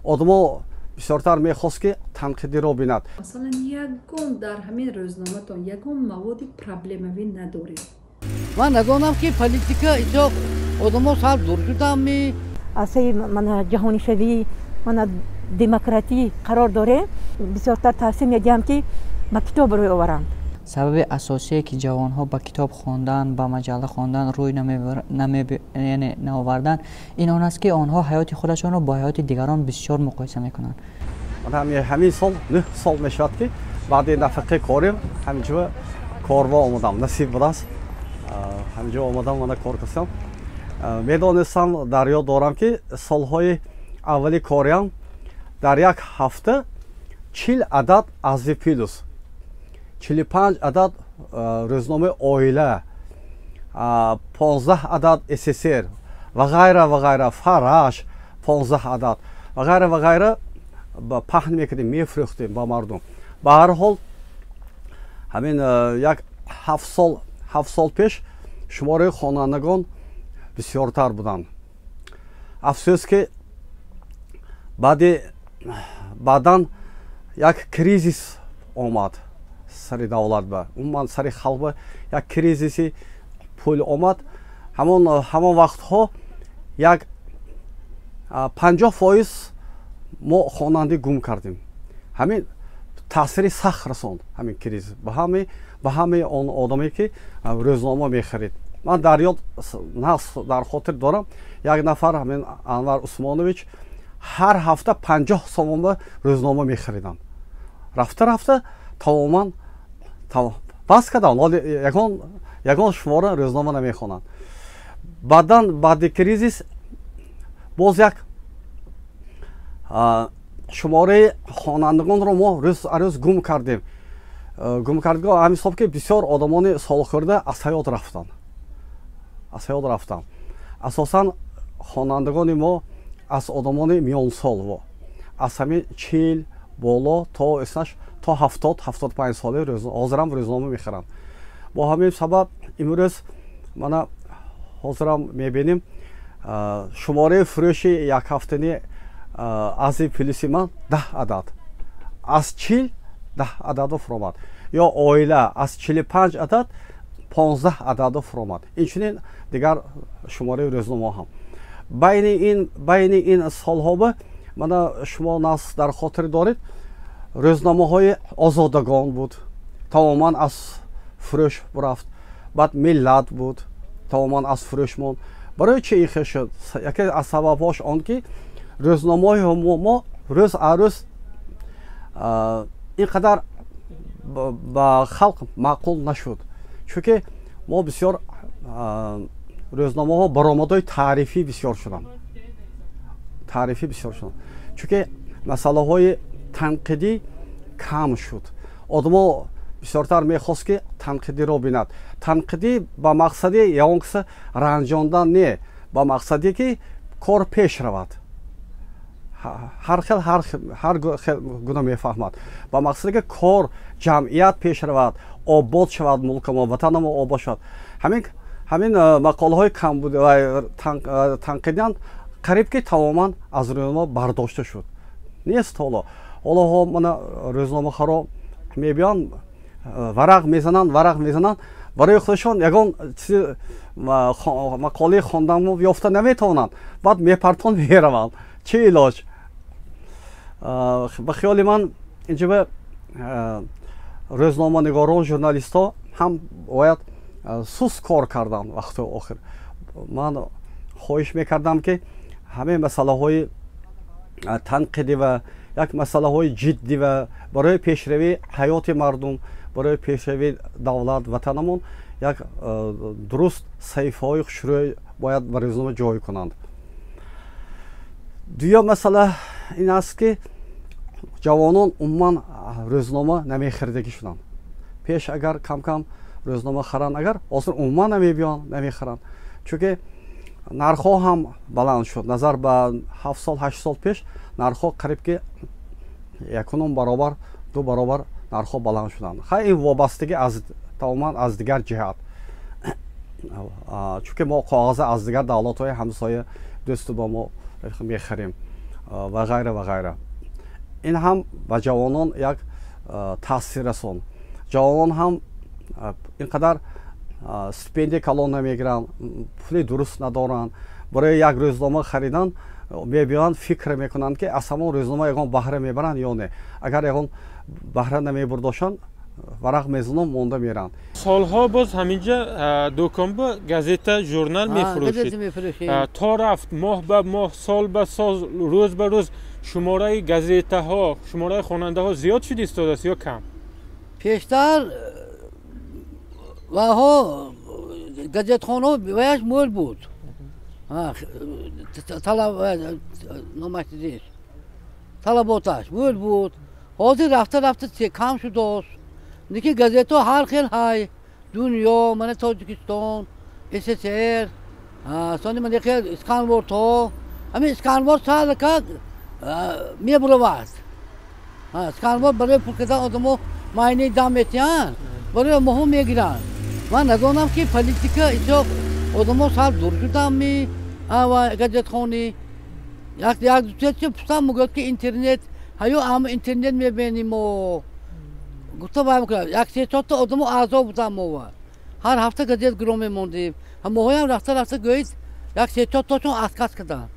Одамо бисёртар мехост, ки танқидиро бинад. Масалан, ягон дар ҳамин рӯзноматон ягон маводи проблемавӣ надоред. Ман надонам, ки политика инҷо одамо сар дур шудам. Асаи мана ҷаҳонишавӣ, мана демократӣ қарор дорем. Бисёртар тавсия медиҳам, ки ба китоб рӯй оваранд. Сабаби асосие, ки ҷавонҳо ба китоб хондан, ба маҷалла хондан рӯй яъне наовардан, ин он аст, ки онҳо ҳаёти худашонро бо ҳаёти дигарон бисёр муқоиса мекунанд. Ҳамин сол 9 сол мешавад, ки баъди нафақаи корим ҳаминҷо корво омадам. Насиб будааст, ҳаминҷо омадам, мана кор кардам. Медонистам, дар ёд дорам, ки солҳои аввали кориам дар як ҳафта 40 адад Азия плюс, 45 адад рӯзномаи Оила, 15 адад СССР ва ғайра ва ғайра, Фараш 15 адад ва ғайра ва ғайра паҳн мекардем, мефурӯхтем ба мардум. Ба ҳар ҳол, ҳамин як 7 сол пеш шумораи хонандагон бисёртар буданд. Афсӯс, ки баъдан як кризис омад сари давлат ба, умуман сари халқ ба як кризиси пул омад. Ҳамон вақтҳо як 50% мо хонандӣ гум кардем. Ҳамин таъсири сахт расонд ҳамин кризис ба ҳамаи он одаме, ки рӯзнома мехарид. Ман дар ёд, нағз дар хотир дорам, як нафар, ҳамин Анвар Усмонович, ҳар ҳафта 50 сомон ба рӯзнома мехариданд. Рафта рафта тамоман бас карданд, ҳоли ягон шумора рӯзнома намехонанд. Баъдан, баъди кризис, боз як шумораи хонандагонро мо рӯз рӯз гум кардем. Гум кардем ҳамин ҳисоб, ки бисёр одамони солхӯрда аз ҳаёт рафтанд, аз ҳаёт рафтанд. Асосан хонандагони мо аз одамони миёнсол, аз ҳамин 40 боло то иснаш то 70, 75 соли ҳозирам рӯзнома мехаранд. Бо ҳамин сабаб имрӯз мана ҳозирам мебинем, шумораи фурӯши якҳафтани Азия плюси ман 10 адад, аз 40 10 ададу фуромад, ё Оила аз 45 адад 15 ададу фуромад. Инчунин дигар шумораи рӯзнома ҳам байни ин солҳо. Мана шумо нағз дар хотир доред, рӯзномаҳои Озодагон буд, тамоман аз фурӯш рафт. Баъд Миллат буд, тамоман аз фурӯш монд. Барои чи ин хел шуд? Яке аз сабабҳош он, ки рӯзномаҳои мо рӯз аз рӯз ин қадар ба халқ маъқул нашуд, чунки мо бисёр рӯзномаҳо баромадҳои таърифӣ бисёр шуданд, таърифӣ бисёр шуданд, чунки масъалаҳои танқидӣ кам шуд. Одамо бисёртар мехост, ки танқидиро бинад. Танқидӣ ба мақсади ягон киса ранҷондан не, ба мақсаде, ки кор пеш равад. Ҳар хел ҳар гуна мефаҳмад. Ба мақсаде, ки кор ҷамъият пеш равад, обод шавад, мулкамо, ватанамо обод шавад. Ҳамин мақолаҳои камбуд танқидиан қариб ки тамоман аз рӯзнома бардошта шуд, нест ҳоло. Ҳолоҳо мана рӯзномахаро мебиёнд, варақ мезананд, варақ мезананд, барои худашон ягон чизи мақолаи хонданмо ёфта наметавонанд, баъд мепартон, мераванд. Чӣ илоҷ? Ба хиёли ман, инҷоба рӯзноманигорон, журналистҳо ҳам бояд суст кор карданд. Вақти охир ман хоҳиш мекардам, ки ҳамаи масъалаҳои танқидӣ ва як масъалаҳои ҷиддӣ ва барои пешравии ҳаёти мардум, барои пешравии давлат, ватанамон як дуруст саҳифаҳои хушрӯй бояд ба рӯзнома ҷой кунанд. Дуюм масъала ин аст, ки ҷавонон умуман рӯзнома намехаридагӣ шуданд. Пеш агар кам кам рӯзнома харанд агар, ҳозир умуман намебиёнд, намехаранд, чунки нархҳо ҳам баланд шуд. Назар ба 7 сол, 8 сол пеш нархҳо қариб ки якунум баробар, ду баробар нархҳо баланд шуданд. Хай, ин вобастагӣ аз тамоман аз дигар ҷиҳат, чунки мо коғаза аз дигар давлатҳои ҳамсоя, дӯсту ба мо мехарем. Ва ғайра, ва ғайра. Ин ҳам ба ҷавонон як таъсир расон. Ҷавонон ҳам ин қадар стипендия калон намегиранд, пули дуруст надоранд. Барои як рӯзнома харидан мебиёянд, фикр мекунанд, ки аз ҳамон рӯзнома ягон баҳра мебаранд ё не. Агар ягон баҳра намебурдошанд, варақ мезананд, монда меранд. Солҳо боз ҳаминҷа дӯкон ба газета, журнал мефурӯшид. То рафт моҳ ба моҳ, сол ба сол, рӯз ба рӯз шумораи газетаҳо, шумораи хонандаҳо зиёд шуд истодааст ё кам? Пештар ваҳо газетхонаҳо ваяш мӯл буд, талаб номаш, талаботаш мӯл буд. Ҳозир рафта рафта кам шудааст. Лекин газетҳо ҳар хел ҳай: Дунё, мана Тоҷикистон, СССР, сони мана хел сканвордҳо. Ҳамин сканворд салака мебуравад. Сканворд барои пур кардан одамо майнаи дам метиҳанд, барои моҳо мегиранд. Ман надонам, ки политика исо одамо сал дур шудамми газетхонӣ. Як дусечи пурсам, мегӯяд, ки интернет ҳаё, ама интернет мебинем мо. Гуфта вай, як се чорта одамо аъзо будам. Мо ҳар ҳафта газет гиро мемондем. Моҳоям рафта рафта, гӯед, як се чорташон отказ карданд.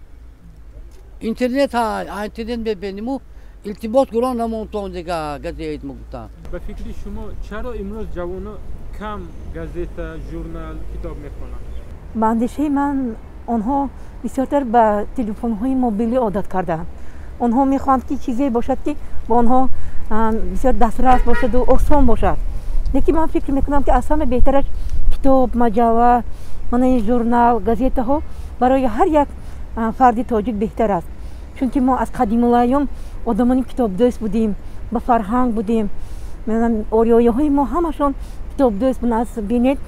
Интернет ҳай, интернет мебиниму илтимос гиро намонтон дига газет, мегуфтанд. Ба фикри шумо, чаро имрӯз ҷавоно кам газета, журнал, китоб мехонанд? Ба андешаи ман, онҳо бисёртар ба телефонҳои мобилӣ одат кардаанд. Онҳо мехоҳанд, ки чизе бошад, ки ба онҳо бисёр дастрас бошаду осон бошад. Лекин ман фикр мекунам, ки аз ҳама беҳтараш китоб, маҷалла, мана ин журнал, газетаҳо барои ҳар як фарди тоҷик беҳтар аст, чунки мо аз қадимулайём одамони китобдӯст будем, ба фарҳанг будем. Ориёиҳои мо ҳамашон китобдӯст буданд. Бинед,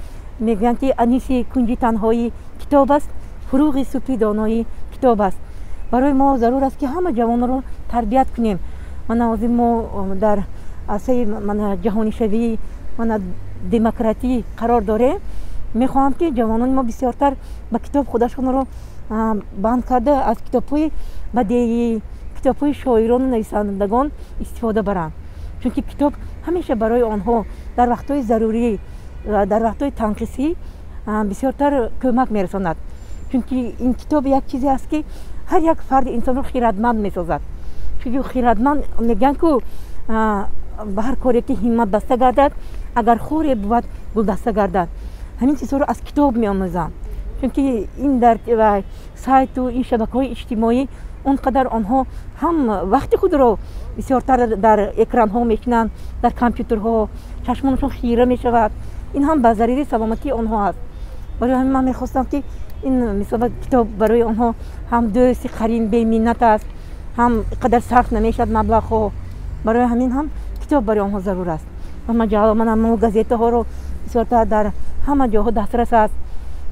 мегӯянд, ки аниси кунҷи танҳоӣ китоб аст, фуруғи субҳи доноӣ китоб аст. Барои мо зарур аст, ки ҳама ҷавононро тарбият кунем. Мана ҳозир мо дар арсаи мана ҷаҳонишавӣ, мана демократӣ қарор дорем. Мехоҳам, ки ҷавонони мо бисёртар ба китоб худашонро банд карда, аз китобҳои бадеӣ, китобҳои шоирону нависандагон истифода баранд, чунки китоб ҳамеша барои онҳо дар вақтҳои зарурӣ, дар вақтҳои танқисӣ бисёртар кӯмак мерасонад, чунки ин китоб як чизе аст, ки ҳар як фарди инсонро хирадманд месозад. Чунки хирадманд мегӯянд, ку ба ҳар коре ки ҳиммат баста гардад, агар хоре бувад, гулдаста гардад. Ҳамин чизҳоро аз китоб меомӯзанд, чунки ин дар сайту ин шабакаҳои иҷтимоӣ он қадар онҳо ҳам вақти худро бисёртар дар экранҳо мекунанд, дар компютерҳо, чашмонашон хира мешавад. Ин ҳам ба зарари саломатии онҳо аст. Барои ҳамин ман мехостам, ки ин мисол китоб барои онҳо ҳам дӯсти қарин, беминнат аст, ҳам қадар сарф намешавад маблағҳо. Барои ҳамин ҳам китоб барои онҳо зарур аст. Ва маҷалла, мана мо газетаҳоро бисёртар дар ҳама ҷоҳо дастрас аст.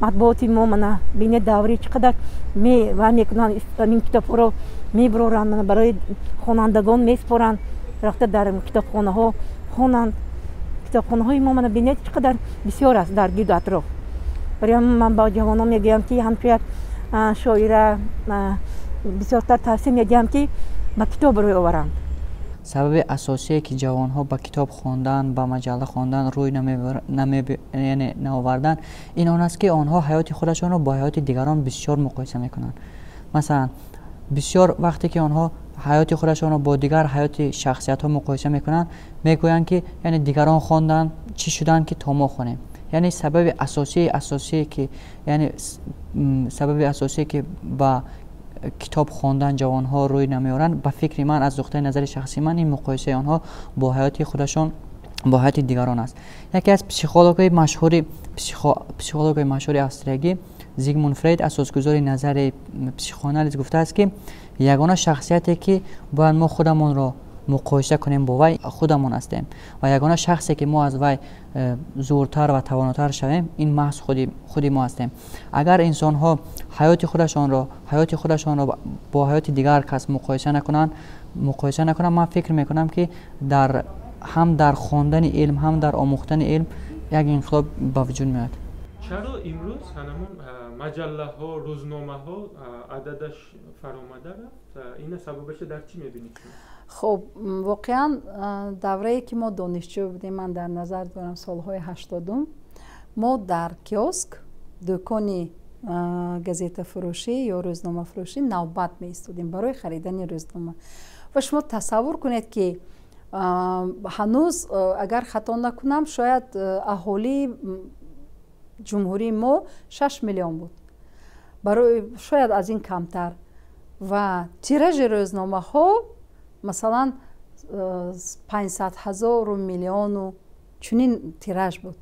Матбуоти мо, мана бинед, даврӣ чӣ қадар ва мекунанд, ин китобҳоро мебуроранд, мана барои хонандагон месупоранд, рафта дар китобхонаҳо хонанд. Китобхонаҳои мо, мана бинед, чӣ қадар бисёр аст дар гирду атроф. Барои ҳамин ман ба ҷавонон мегӯям, ки ҳамчун як шоира бисёртар тавсия медиҳам, ки ба китоб рӯй оваранд. Сабаби асосие, ки ҷавонҳо ба китоб хондан, ба маҷалла хондан рӯй яъне наовардан, ин он аст, ки онҳо ҳаёти худашонро бо ҳаёти дигарон бисёр муқоиса мекунанд. Масалан, бисёр вақте ки онҳо ҳаёти худашонро бо дигар ҳаёти шахсиятҳо муқоиса мекунанд, мегӯянд, ки яъне дигарон хонданд, чӣ шуданд, ки то мо хонем. Яъне сабаби асосие ки, яъне сабаби асосие, ки ба китоб хондан ҷавонҳо рӯй намеоранд, ба фикри ман, аз нуқтаи назари шахсии ман, ин муқоисаи онҳо бо ҳаёти худашон бо ҳаёти дигарон аст. Яке аз психологҳои машҳури австриягӣ, Зигмунд Фрейд, асосгузори назари психоанализ, гуфтааст, ки ягона шахсияте, ки бояд мо худамонро муқоиса кунем бо вай, худамон ҳастем, ва ягона шахсе, ки мо аз вай зӯртар ва тавонотар шавем, ин маҳз худи мо ҳастем. Агар инсонҳо ҳаёти худашонро бо ҳаёти дигар кас муқоиса накунанд, ман фикр мекунам, ки дар ҳам дар хондани илм, ҳам дар омӯхтани илм як инқилоб ба вуҷуд меояд. Чаро имрӯз ҳанамон маҷаллаҳо, рӯзномаҳо ададаш фаромада рафт? Ина сабабаша дар чӣ мебинед? Хуб, воқеан даврае ки мо донишҷӯ будем, ман дар назар дорам солҳои 80-ум, мо дар киоск, дӯкони газетафурӯшӣ ё рӯзномафурӯшӣ навбат меистодем барои харидани рӯзнома. Ва шумо тасаввур кунед, ки ҳанӯз, агар хато накунам, шояд аҳолии ҷумҳурии мо 6 миллион буд, барои шояд аз ин камтар, ва тиражи рӯзномаҳо масалан 500 ҳазору миллиону чунин тираж буд.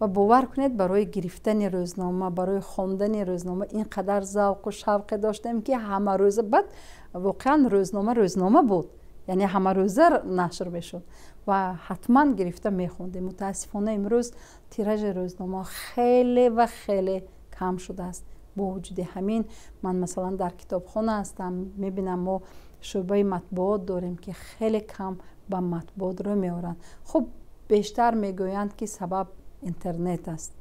Ва бовар кунед, барои гирифтани рӯзнома, барои хондани рӯзнома ин қадар завқу шавқе доштем, ки ҳамарӯза, баъд воқеан рӯзнома рӯзнома буд, яъне ҳамарӯза нашр мешуд ва ҳатман гирифта мехондем. Мутаассифона, имрӯз тиражи рӯзнома хеле ва хеле кам шудааст. Бо вуҷуди ҳамин, ман масалан дар китобхона ҳастам, мебинам, мо шӯъбаи матбуот дорем, ки хеле кам ба матбуот рӯ меоранд. Хуб, бештар мегӯянд, ки сабаб интернет аст.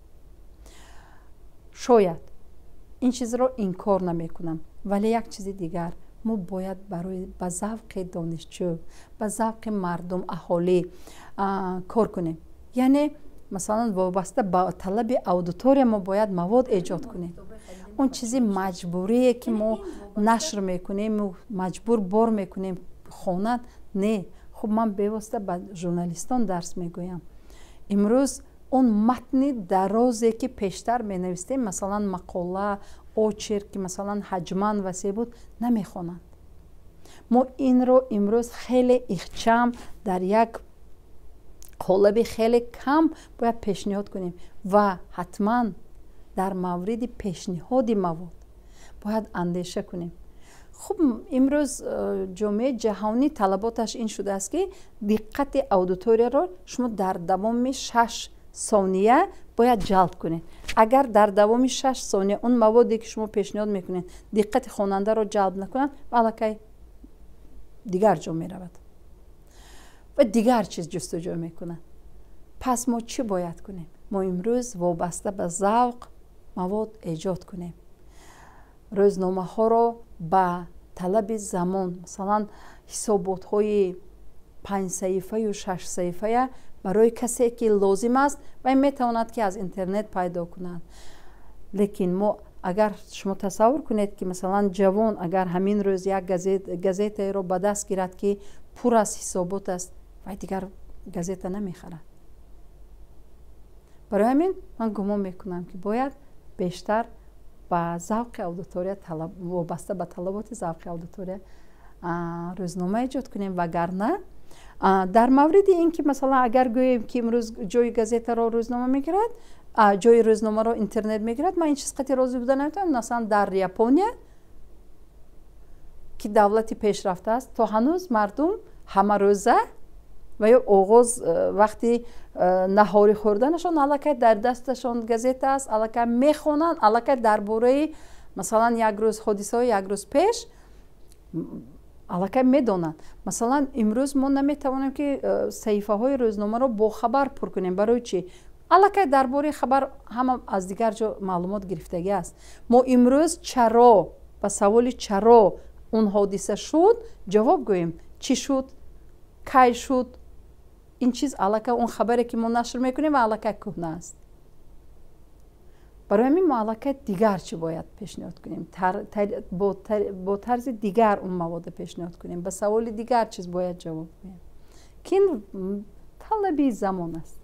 Шояд, ин чизро инкор намекунам, вале як чизи дигар: мо бояд барои ба завқи донишҷӯ, ба завқи мардум, аҳолӣ кор кунем. Яъне масалан вобаста ба талаби аудитория мо бояд мавод эҷод кунем. Он чизи маҷбурие, ки мо нашр мекунем, маҷбур бор мекунем хонад, не. Хуб, ман бевосита ба журналистон дарс мегӯям. Имрӯз он матни дарозе, ки пештар менавистем, масалан мақола, очерк, ки масалан ҳаҷман васеъ буд, намехонанд. Мо инро имрӯз хеле ихчам, дар як қолаби хеле кам бояд пешниҳод кунем. Ва ҳатман дар мавриди пешниҳоди мавод бояд андеша кунем. Хуб, имрӯз ҷомеаи ҷаҳонӣ талаботаш ин шудааст, ки диққати аудиторияро шумо дар давоми 6 сония бояд ҷалб кунед. Агар дар давоми 6 сония он маводе, ки шумо пешниҳод мекунед, диққати хонандаро ҷалб накунад, аллакай дигар ҷо меравад ва дигар чиз ҷустуҷӯ мекунад. Пас мо чӣ бояд кунем? Мо имрӯз вобаста ба завқ мавод эҷод кунем, рӯзномаҳоро ба талаби замон. Масалан, ҳисоботҳои панҷсаҳифаю шашсаҳифая барои касе, ки лозим аст, вай метавонад, ки аз интернет пайдо кунад. Лекин мо, агар шумо тасаввур кунед, ки масалан ҷавон агар ҳамин рӯз як газетаеро ба даст гирад, ки пур аз ҳисобот аст, вай дигар газета намехарад. Барои ҳамин ман гумон мекунам, ки бояд бештар ба завқи аудитория, вобаста ба талаботи завқи аудитория рӯзнома эҷод кунем. Вагарна дар мавриди ин ки масалан агар гӯем, ки имрӯз ҷои газетаро рӯзнома мегирад, ҷои рӯзномаро интернет мегирад, ман ин чиз қатъи розӣ буда наметавонам. Масалан, дар Япония, ки давлати пешрафта аст, то ҳанӯз мардум ҳамарӯза ва ё оғоз вақти наҳори хӯрданашон аллакай дар дасташон газета аст, аллакай мехонанд, аллакай дар бораи масалан як рӯз, ҳодисаҳои як рӯз пеш аллакай медонанд. Масалан, имрӯз мо наметавонем, ки саҳифаҳои рӯзномаро бо хабар пур кунем. Барои чӣ? Аллакай дар бораи хабар ҳама аз дигар ҷо маълумот гирифтагӣ аст. Мо имрӯз чаро, ба саволи чаро он ҳодиса шуд ҷавоб гӯем, чӣ шуд, кай шуд, ин чиз аллакай, он хабаре, ки мо нашр мекунем, аллакай кӯҳна аст. Барои ҳамин мо аллакай дигар чӣ бояд пешниҳод кунем, бо тарзи дигар он мавода пешниҳод кунем, ба саволи дигар чиз бояд ҷавоб гӯем, ки ин талаби замон аст.